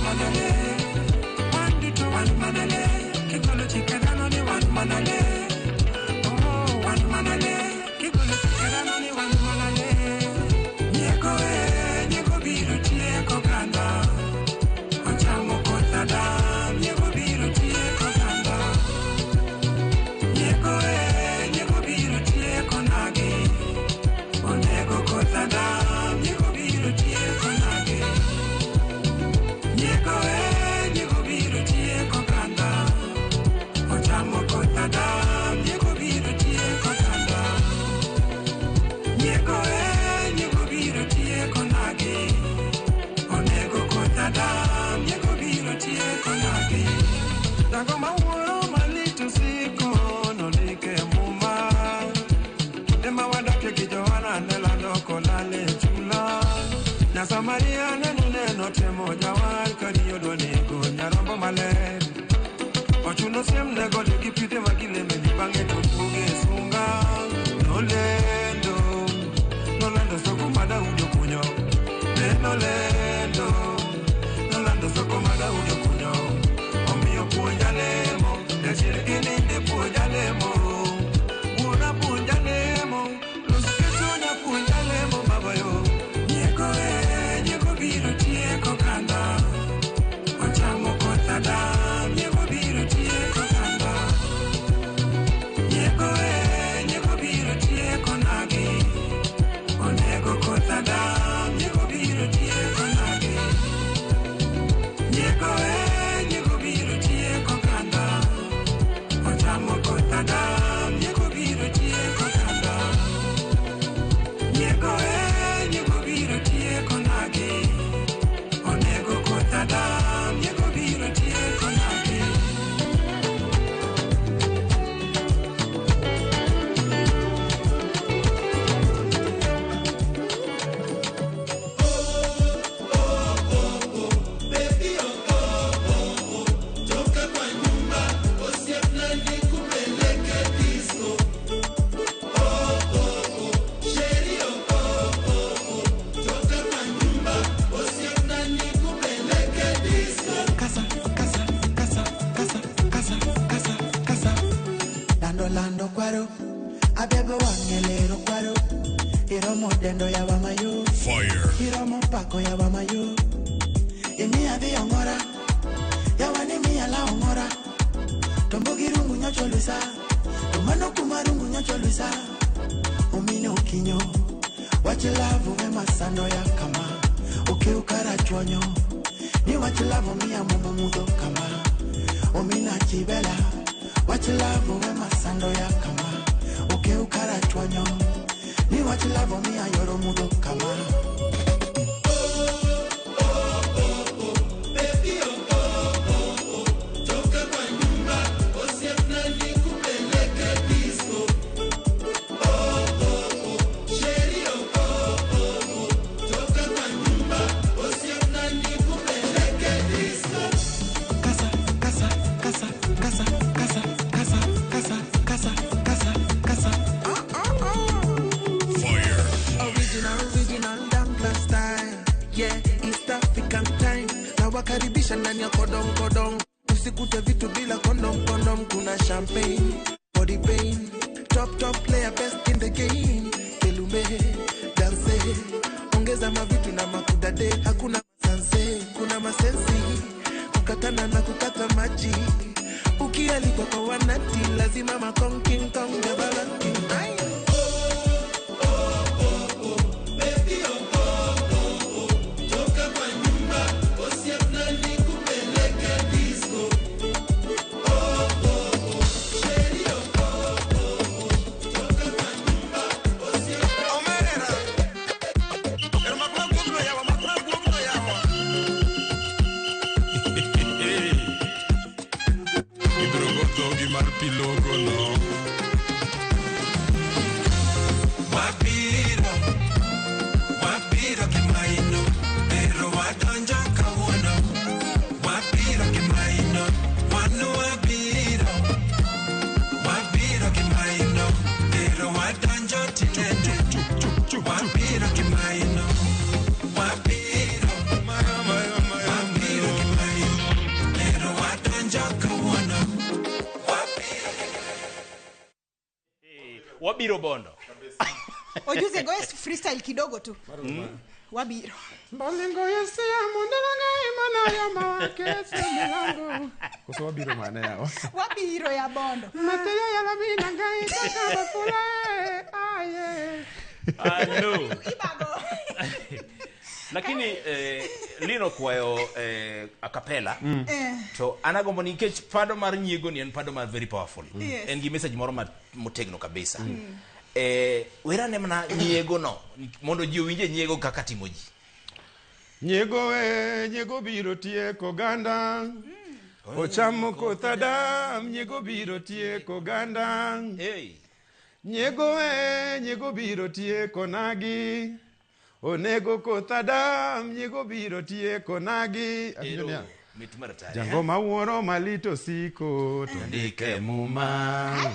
manale. Wan duto wan manale. Kigolo chike dhano ni wan manale. Oh, wan manale. Kigolo chike dhano ni wan manale. Nyiego e, nyiego biro tieko oganda. Ochamo koth Adam, nyiego biro tieko oganda. Nyiego e, nyiego biro tieko nagi. Onego koth Adam, nyiego biro tieko nagi. Nyiego e, nyiego biro tieko oganda. Ochamo koth Adam, nyiego biro tieko oganda. Nyiego e, nyiego biro tieko nagi. Onego koth Adam, nyiego biro tieko nagi. Dago mawuoro malit osiko nondike muma. Kinde ma wadakie gi Johana ne lando kolal e chula. Nyasamaria ne noneno temo jawar kariyo dwa nego nyarombo maler. Ochuno siem ne gode gi pidhe ma gileme ni bang'e to duoge sunga. Nolendo, nolando soko ma Daudi okunyo. Ne nolendo, nolando soko ma Daudi okunyo. Omiyo puonja lemo, jachir ininde puonja lemo. Wuona puonja lemo, los kechunya puonja lemo baba yo. Nyiego e, nyiego biro tieko oganda. Ochamo koth Adam, nyiego biro tieko oganda. Nyiego e, nyiego biro tieko nagi. Onego koth Adam, nyiego biro tieko nagi. Nyiego e, nyiego biro tieko oganda. Ochamo koth Adam, nyiego biro tieko oganda. Nyiego e, nyiego biro tieko nagi. Onego koth Adam, nyiego biro tieko nagi. Toka kwa nyumba, osiepna nikupeleke disco. Oh, oh, oh, sheri oh, oh, oh, oh. Toka kwa nyumba, osiepna nikupeleke disco. Kasa, kasa, kasa, kasa, kasa, kasa, kasa. Lando, lando, kwaro. Abego wangelero kwaro. Iromo dendo ya wamayo. Fire. Iromo pako ya wamayo. Imi adhi ongora. Yawani miya la ongora. Tombogi rungu nyocho lusa. Tomano kuma rungu nyocho lusa. Omino kinyo. Wachilavu we masando ya kama. Ukiukara chwonyo. Ni wachilavu miya mumumudo kama. Omina chibela. Wachilavu we masando ya kama. Ukiukara chwonyo. Ni wachilavu miya yoromudo kama. Baby oh, oh, oh, oh. Toka kwa nyumba, osiepna nikupeleke disco. Oh, oh, oh, sheri oh, oh, oh, oh. Toka kwa nyumba, osiepna nikupeleke disco. Kasa, kasa, kasa, kasa, kasa, kasa, kasa, kasa, kasa, kasa. Fire. Original, original Dampla style. Yeah, East African time. Nawakaribisha ndani ya kodong kodong. Usikute vitu bila kondom kondom. Kuna champagne, body pain. Top top player, best in the game. Kelume, dance. Ongeza mavitu na makudade. Hakuna sanse, kuna masensi. Kukatana na kukata maji. Ukialikwa kwa wanati, lazima makong king kong gabala king. Ai. Baby oh, oh, oh, oh. Toka kwa nyumba, osiepna nikupeleke disco. Oh, oh, oh, sheri oh, oh, oh, oh. Toka kwa nyumba, osiepna. Omerera. Ibiro go dhogi mar pilogo no. Wabiro, wabiro gi maino, ero wadonjo kawuono. Wabiro gi maino, wan wabiro. Wabiro gi maino, ero wadonjo tinende. Wabiro gi maino, wabiro. Wabiro gi maino. Wabiro bondo. Ojuze goye freestyle kidogo tu. Wabiro. Bolingo yesia mundelanga imana ya mawakese milango. Koso wabiro mane yawa. Wabiro ya bondo. Mateya ya labina ngai kaka bafula aye. Hello. Ibago. Lakini Lino kwayo a cappella. To anagombo nikech pado mar nyiego ni en pado mar very powerful. Yes. En gi message moro motegno kabisa. Werane mana nyiego no mondo ji owinje nyiego kaka timo ji. Nyiego e, nyiego biro tieko oganda. Ochamo koth Adam, nyiego biro tieko oganda. Hey. Nyiego e, nyiego biro tieko nagi. Onego koth Adam, nyiego biro tieko nagi. Awinjo niya, Mit mar tari. Jango mawuoro malito siko to ndike muma.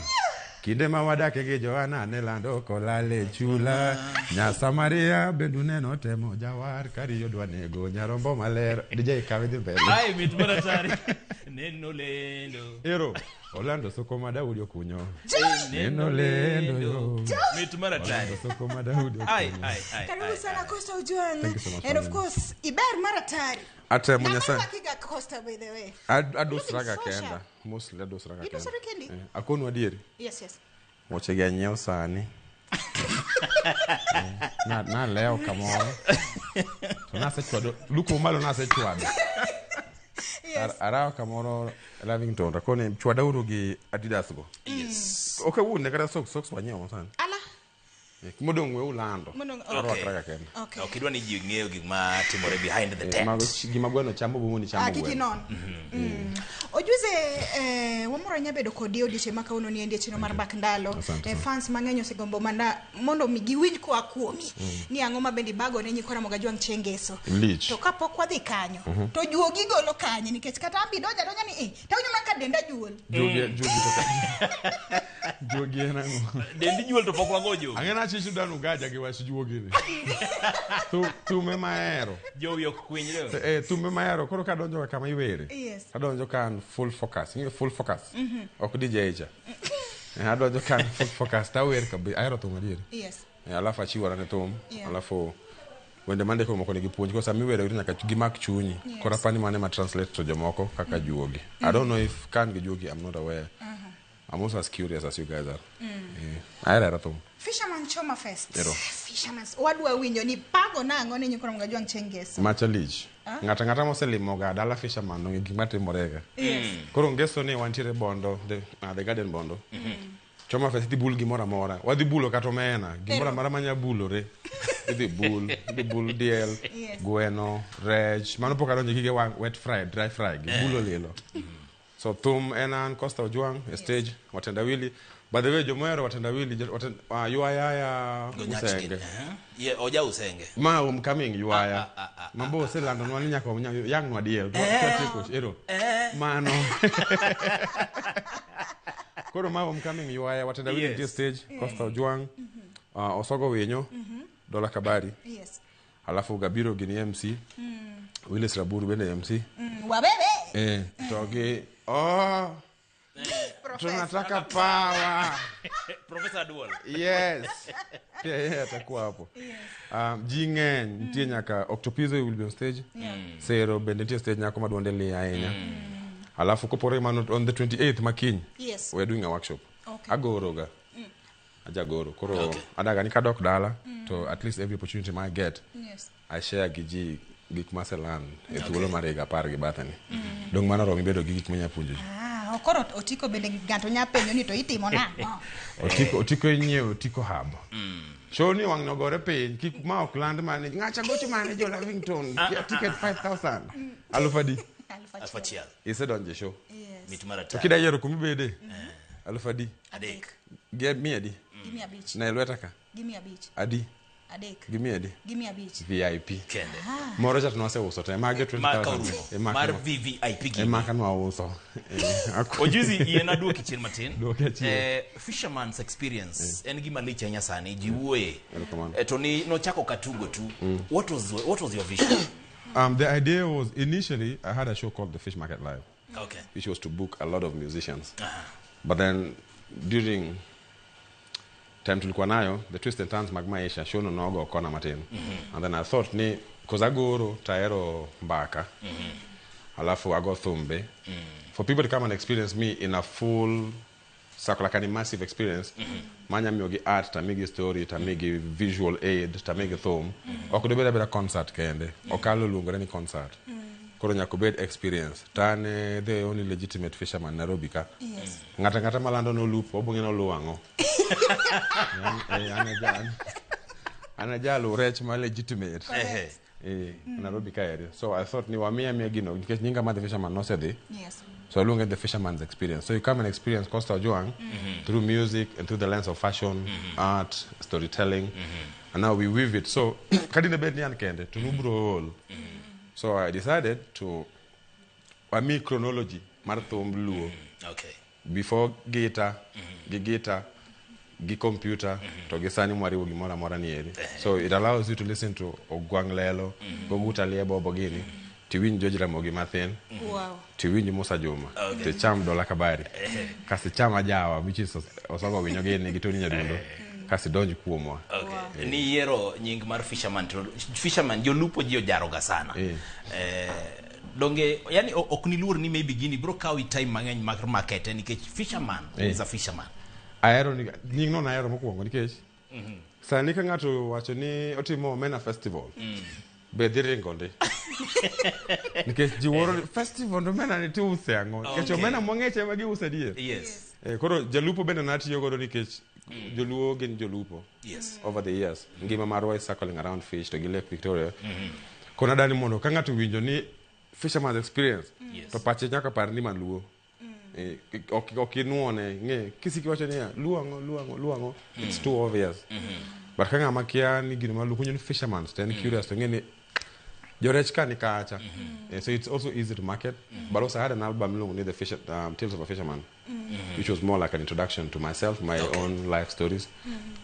Kinde ma wadake gi Johana ne lando kolal e chula. Nya Samaria bendu neno temo jawar kariyo dwa nego nyarombo maler. DJ kawe dhi mbele. Ai mit mar tari. Neno lendo. Ero, olando soko ma Daudi okunyo. Neno lendo yo. Mit mar tari. Olando soko ma Daudi Ai okunyo. ai ai. Karibu sana Costa Ojwang. Thank you so much And for of course, iber mar atari. Atemo Nyasaye. Namarwakiga Costa by the way. Adusraga Looking so kenda. sharp. Mostly adusraga kenda. Idusori kendi? Akonu adieri. Yes, yes. Wuoche gi anyiew sani. Nalewo kamoro. To nasechwado, luko malo nasechwado. Yes. Arawo kamoro Lavington, akoni chwadauru gi Adidas go. Yes. Ok awuond kata socks, socks wanyiewo sani. Ala. Modong' we ulando. Modong', okay. Arwakraga kenda. Okay. Ok idwa ni ji ng'eyo gik ma timore behind the tent. Mago gima gweno chamo bumoni chamo Ah, kik gweno. inon. Ojuze wamoro ahinya bedo kodi odiochieng' ma kawuono ni en odiochieng' mar bak ndalo. Asante sana. Fans mang'eny osegombo mana mondo mi giwinj koa kuomi ni ang'o ma bende ibago ne nyikwa Ramogi Ajwang' chieng' ngeso. Lich. To kapok wadhi kanyo, to juogi golo kanye nikech kata an be donjo adonja ni tawinjo mana ka denda juol. Juogi to juogi en ang'o? Dendi juol to pok wago jowi. Ang'e na chichu danu gaja gi wach juogi ni. Thume mahero. Jowi ok kwinyre. Thume mahero koro kadonjo kama iwere. Yes. Adonjo ka an full focus. Ing'eyo full focus. Ok DJ cha. Adonjo ka an full focus tawer kabisa. Ahero thum adieri. Yes. Alafu achiwora ne thum. Yeah. Alafu wende mandiko moko nigi puonj. Koro sama iwero gi nyaka gimak chunyi. Yes. Koro apani mane ma translate to jomoko kaka juogi. I don't know if kan gi juogi, I'm not aware. I'm also as curious as you guys are. Ahero ahera thum. Fisherman Choma Fest. Ero. Fisherman's wadwa winjo ni pago nang'o ne nyikwa Ramogi Ajwang' chieng' ngeso. Macha lich. Ng'ato ang'ata moselimoga dala fisherman ong'e gik matimorega. Yes. Koro ngeso ni wantiere Bondo, the garden Bondo. Choma Fest idhi bul gimoro amora. Wadhi bulo kata omena. Gimoro amora manya bulore. Idhi bul, idhi bul diel, Yes. gweno, rech. Mano pok adonjo gige wang' wet fry, dry fry, gi bulo lilo. So thum en an Costa Ojwang' e stage, Watendawili. By the way, jomohero Watendawili, ywaya ya Usenge. Ye oja Usenge. Ma homecoming ywaya. Mambo oselandonwa ni nyaka yangnwa diel. Twatieko, ero. Mano. Koro ma homecoming ywaya Watendawili Yes. nitie stage, Costa Ojwang', Osogo Winyo, Dola Kabari. Yes. Alafu Gabiro gini MC. Willis Raburu bende MC. Wabebe. To gi oh, tunataka power. Professor Duol. Yes. Pia yeye atakuwa hapo. Ji ng'eny nitie nyaka Octopizo will be on stage. Sero bende nitie stage nyako maduonde li ahinya. Alafu kopore mano on the 28th makiny. Yes. We are doing a workshop. Okay. Agoro ga. Ajagoro. Koro Okay. adaga ni kadok dala to at least every opportunity ma I get Yes. I share gi ji gik maselan e thuolo mar higa apar gi batheni. Dong' mano oromi bedo gi gik manya puonjo ji. Koro otiko bende ng'ato nya penjo ni to itimo nang'o? Otiko inyiewo Otiko Hub. Show ni wang' nogore piny kik ma ok land mane ng'acha gocho mane jo Lavington ticket 5000. Aluf adi? Aluf achiel. Isedonjo e show. Yes. Mit mar To atari. kida yiero kuma ibede. Aluf adi? Adek. Gi mia adi? Gi mia abich. Ne lweta ka. Gi mia abich. Adi? Adek. Gi mia adi? Gi mia abich. VIP. Kende. Moro cha to nwaseuso te. Mage 20,000. Ma ka orumo. Mar VVIP gi. Ema ka nwauso. Ojuzi yien aduoki chien matin. Duoki chien. Fisherman's experience en gima lich ahinya sani ji wuoye. Erokamano. To ni nochako katugo tu. What was your vision? The idea was initially I had a show called The Fish Market Live. Okay. Which was to book a lot of musicians. But then during Time tulikuwa nayo, the twist and turns mag maisha, show no nogo kona matin. And then I thought ni, cause agoro taero mbaka. Alafu ago thumbe. For people to come and experience me in a full circle, like an immersive experience, manya miyogi art, tamigi story, tamigi visual aid, tamigi thum. Ok dobed abeda concert kende. Okalo luongore ni concert. Koro nyaka obed experience. To an e the only legitimate fisherman Nairobi ka. Yes. Ng'ato ang'ata malando nolupo, obong'e noluwo ang'o. An e jaluw rech ma legitimate. Ehe. Nairobi ka eri. So I thought ni wamiya miya gino nikech nyinga mar The Fisherman nosedhi. Yes. So aluonge The Fisherman's Experience. So you come and experience Costa Ojwang through music and through the lens of fashion, art, storytelling. And now we weave it. So kadine bed ni an kende to nubro ol. So I decided to wami chronology mar thumb Luo. Okay. Before guitar, gi guitar, gi computer, to gi sani mwariwo gimoro amora ni eri. So it allows you to listen to Ogwang' Lelo, Goguta Liebo Bogini, tiwinj George Ramogi mathin, Wow. tiwinj Musa Juma, ticham Dola Kabari, kasi icham Ajawa, which is Osogo Winyo gini gi Tony Nyadundo, kasi idonj kuomwa. Okay. Ni yiero nying mar fisherman to fisherman jolupo ji ojaroga sana. Donge yani ok niluor ni maybe gini bro kawi time mang'eny mar market nikech fisherman is a fisherman. Ahero ni nying no nahero mokwongo nikech sani ka ng'ato wacho ni otimo omena festival, be dhi ringo ndi nikech ji wuoro ni festival to omena ni tiuse ang'o nikech Okay. omena mwang'ech ema giuso adier. Yes. Koro jalupo bende natiyo godo nikech joluo gin jolupo. Yes. Over the years ngima marwa is circling around fish to gi Lake Victoria. Koro nadani mondo ka ng'ato owinjo ni fisherman's experience Yes. to pache nyaka par ni maluo. Ok inuone ng'e kisiki wacho niya luo ang'o luo ang'o luo ang'o it's too obvious. But ka ng'ama kia ni gino maluo kunyo ni fisherman's to en curious to ng'e ni jorech ka ni kacha. So it's also easy to market. But also I had an album miluongo ni The Fisher, Tales of a Fisherman, which was more like an introduction to myself, my own life stories.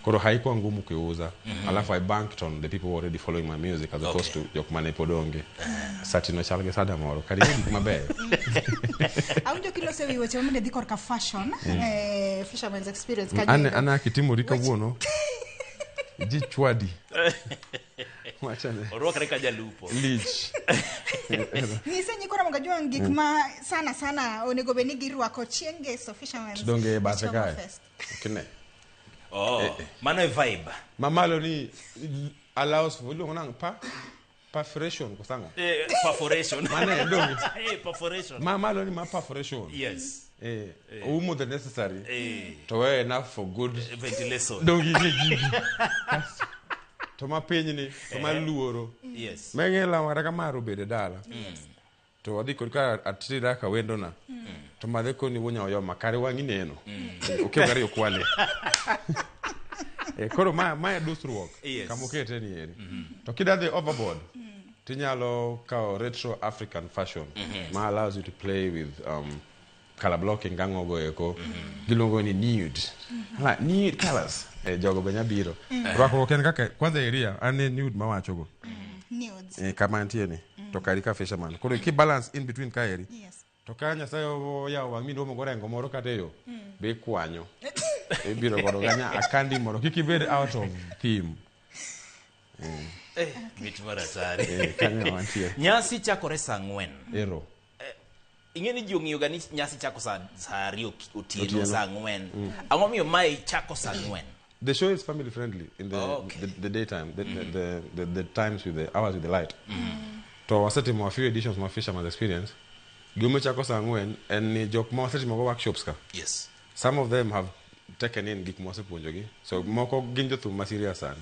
Koro haikuwa ngumu kuiuza. Alafu I banked on the people already following my music as opposed to jok mane pod onge. Satino chal gi sada moro. Kar ing'e gik mabeyo. Awinjo kiloso e wi weche mamende dhi korka fashion, fisherman's experience kanyo An endo. an akitimori kawuono. Ji chwadi. Wachane. Orwakre ka jalupo. Lich. Nyise nyikwa Ramogi Ajwang' gik ma sana sana onego bed ni girwako chieng' ngeso Fisherman's Donge e bathe Chioma kae. Fest. Kine. Oh, mano e vibe. Mamalo ni allows for iluongo nang'o pa perforation koso ang'o? Perforation. Mano e donge. Perforation. Mamalo ni ma perforation. Yes. Oumo the necessary. To wear enough for good Ventilation. Donge ing'e gigi. To ma piny ni, to ma luoro. Yes. Meng'e law kata ka mar obedo e dala. To wadhi kod ka atira ka wendo na. To madhe koni wuonya oyoma kare wang'i neno. Okew kare okwale. Koro ma e dusruok. Yes. Kamokete ni eri. To kida dhi overboard, tinyalo kawo retro African fashion ma allows you to play with color blocking gang'o go eko. Giluongo ni nude. Like nude colors. Jogo be nyabiro. Rwakruok en kaka kwanza area an e nude mawachogo. Nudes. Kama antie ni. To kari ka fisherman. Koro ki balance in between ka eri. Yes. To ka Nyasaye oyawo wang' miluongo go rengo moro kata e yo, be ikwanyo. Ibiro godo ganya akandi moro kik ibed out of theme. Mit mar atari. Kanyo wantie. Nyasi chakore saa 4. Ero. Ing'e ni ji ong'iyo ga ni nyasi chako saa 2 otieno, Otieno. saa 4. Ang'o miyo mae chako saa 4? The show is family friendly in the Okay. the daytime, the times with the hours with the light. To wasetimo a few editions mar Fisherman's Experience. Gima chako saa 4 en ni jok ma wasetimo go workshops ka. Yes. Some of them have taken in gik mwasepuonjogi. So moko gin jothum ma serious sani.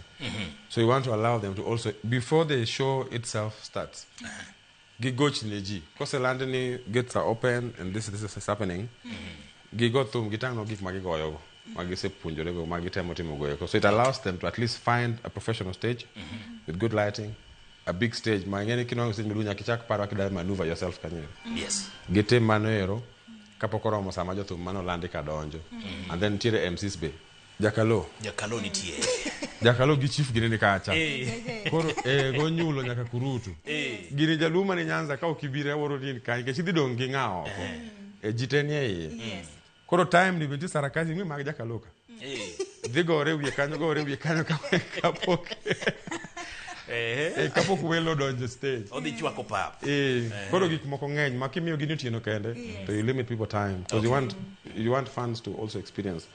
So we want to allow them to also, before the show itself starts, gigoch ne ji. Koseland ni gates are open and this is happening. Gigo thum, gitang'o gik ma gigoyogo, ma gisepuonjorego, ma gitemo timo go eko. So it allows them to at least find a professional stage with good lighting, a big stage. Ma ing'e ni kinwang'o stage maduong' nyaka ichak paro kaka idwa maneuver yourself kanyo. Yes. Gitim mano ero kapok oromo sama jothum mano landi ka donjo. And then nitiere MCs be. Jakalo. Jakalo nitie. Jakalo gi chief gini ni kacha. Koro go nyulo nyaka kurutu. Gini jaluo mani Nyanza ka ok ibiro awuoro ni in kanye nikech idhi dong' gi ng'a oko. Ji te ni e iye. Yes. Koro time ni be nitie sarakasi ng'e mag Jakalo ka. Dhi gore wiye kanyo, gore wiye kanyo kapok kapok welo donjo stage. Odhi chwako pap. Koro gik moko ng'eny ma kimiyo gini otieno kende to you limit people time because you want fans to also experience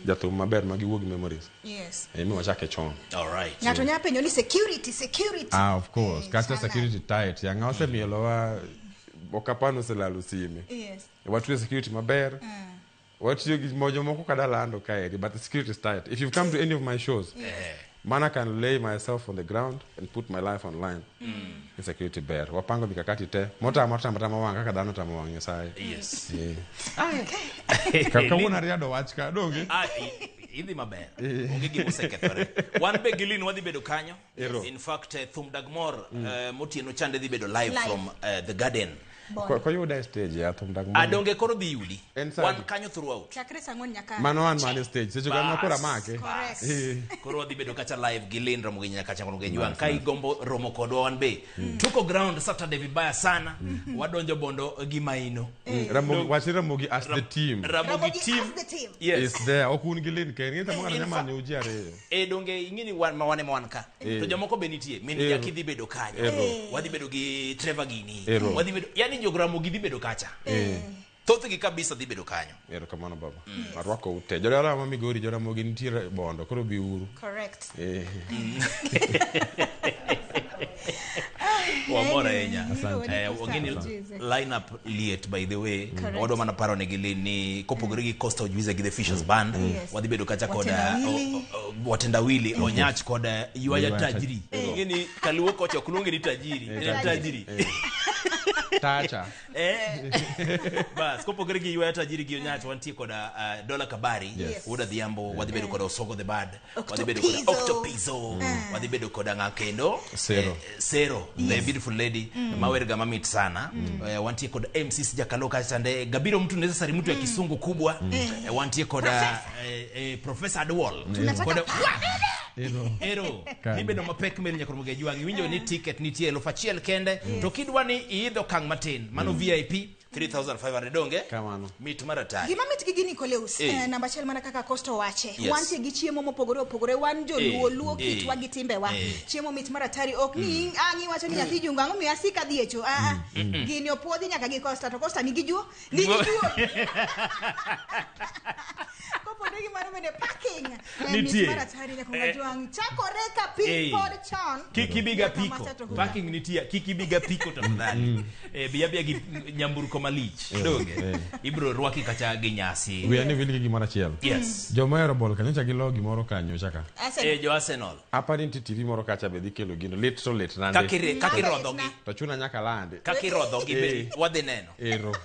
jathum maber ma giwuog gi memories. Mi wachake chon. All right. Ng'ato nya penjo ni security, security. Ah, of course. Kata Sana. Security tight. Yanga osemielowa okapano oselalo sime. Watiyo security maber. Watiyo gi jomoko kada lando kaeri, but the security is tight. If you've come to any of my shows, man, I can lay myself on the ground and put my life on line. Mm. Security ber. Wapango mikakati te. Motamo tamo tamo wang' kaka dhano tamo wang' Nyasaye. Kawuono ariado wach ka donge. Ah, idhi maber. Onge gima osekethore. Wan be gi Lin wadhi bedo kanyo. Ero. In fact, thum Dagmor motieno chande dhi bedo live, Live. from the garden. Koyuda e stage ya thum dag mor. Adonge koro dhi yudi. En sadi. Wan kanyo throughout. Chakre saa 4 nyaka. Mano an man e stage. Seche go ema koro Bas. amake. Correct. Koro wadhi bedo kacha live gi Lin Ramogi nyaka chako Ramogi Jwang'. Ka igombo romo kodwa wan be. Tuko ground Saturday vibaya sana. Wadonjo Bondo gi maino. Ramogi, wach ni Ramogi as the team Ramogi Ramogi team. as the team. Yes. is there. Ok un gi Lin kende. Ng'e samoro In ng'ato manyo uji ariyo. E donge ing'eni wan ma wan ema wan ka. To jomoko be nitie. Min Jaki dhi bedo kanyo. Wadhi bedo gi Trevor gini. Ero. Wadhi bedo yani jog Ramogi dhi bedo kacha. Thothgi kabisa dhi bedo kanyo. Erokamano baba. Arwako ute. Jodala ma Migori, Joramogi nitiere Bondo. Koro biuru. Correct. Wamor ahinya. Asante. Wang'eni lineup liet, by the way. Correct. Wadwa mana paro ne gi Lin ni kopogore gi Costa Ojuize gi the Fishers Band, wadhi bedo kacha kod Watendawili. Watendawili, Onyach kod Ywaya Ywaya Tajiri. Ing'eni kaluo kocha ok luonge ni tajiri, en tajiri. Tacha. Bas, kopogore gi Ywaya Tajiri gi Onyach, wantie kod Dola Kabari, Wuod Adhiambo, wadhi bedo kod Osogo the Bad, wadhi bedo kod Octopizo. Octopizo, wadhi bedo kod ng'a kendo? Sero. Sero, the beautiful lady mawer ga mamit sana. Wantie kod MCs Jakalo kacha nde Gabiro mtu necessary mtu ya kisungu kubwa. Wantie kod Professor Adwol. Tunataka Kod Ero. Ero, Kanyo. nibedo mapek mel nyaka Ramogi Ajwang'. Iwinjo ni ticket nitie 1000 kende. To kidwa ni iidho okang' matin, mano VIP 3500 donge? Kamano. Mit mar atari. Gima mit gi gini Koleus, namba achiel mana kaka Costa owache. Wantie gi chiemo mopogore opogore, wan joluo, luo kitwa gi timbewa. Chiemo mit mar atari, ok ni ang' iwacho ni nyathi jungo ang'o miyo asika dhi e cho. Ah, ah. Gini opuodhi nyaka gi Costa, to Costa nigi juo, nigi juo. Kopogore gi mano bende parking. Mit Nitie. mar atari nyaka Ajwang'. Chakore ka piny pod chon. Kik ibiga Nyaka piko. macha to huka. Parking nitie. Kik ibiga piko tafadhali. Bi abiya gi nyamburko malich. Donge? Ibro rwaki kacha gi nyasi. Wiya ni wil gi gimoro achiel. Yes. Joma ohero bol kanyocha gilo gimoro kanyocha ka. Arsenal. Jo Arsenal. Apa ni nitie TV moro kacha be dhi kelo gino. Lit to lit nande. Kakirodhogi. To chuna nyaka lande. Kakirodhogi be wadhi neno. Ero.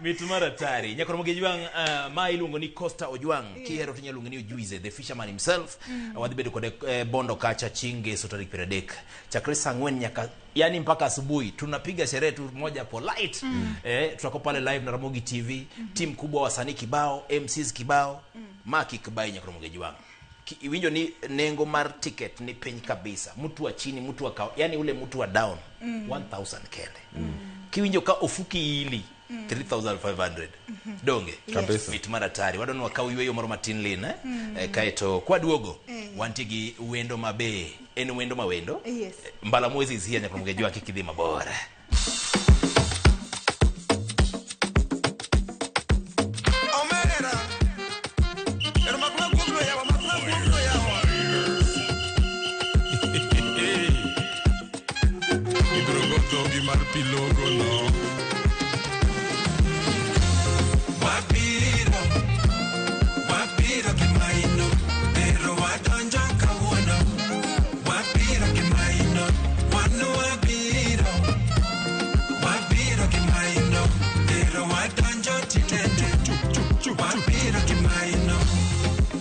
Mit mar atari. Nyaka Ramogi Ojwang', ma iluongo ni Costa Ojwang', kihero to inyalo luonge ni Ojuize, the fisherman himself. Wadhi bedo kode Bondo kacha chieng' Ngeso tarik 30. Chakre saa 4 nyaka yani mpaka asubuhi tunapiga sherehe tu moja polite. Tutakuwa pale live na Ramogi TV, team kubwa, wasanii kibao, MCs kibao. Ma kik bai nyaka Ramogi Ojwang'. Iwinjo ni nengo mar ticket ni piny kabisa. Mtu wa chini, mtu wa yani ule mtu wa down 1000 kende. Kiwinjo ka ofuki ili 3500 donge? Kabisa. Mit mar atari. Wadwa ni wakaw yweyo moro matin lin, eh? Kaeto kwaduogo wantie gi wendo mabe en wendo mawendo. Mbala Mwezi is here nyaka Ramogi Ojwang', kik idhi mabor. Omera. Ero makula guogno yawa, makula guogno yawa. Ibro go dhogi mar pilogo no. Wabiro, wabiro gi maino, ero wadonjo kawuono. Wabiro gi maino, wan wabiro. Wabiro gi maino, ero wadonjo titete. Wabiro gi maino,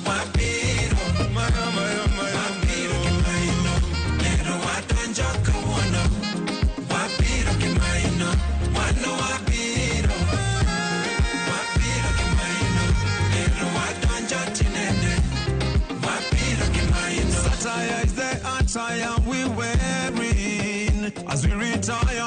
wabiro. Wabiro gi maino, ero wadonjo kawuono. Wabiro gi maino, wan wabiro. Wabiro gi maino, ero wadonjo tinende. Wabiro gi maino. Satire is the attire we wearing as we retire.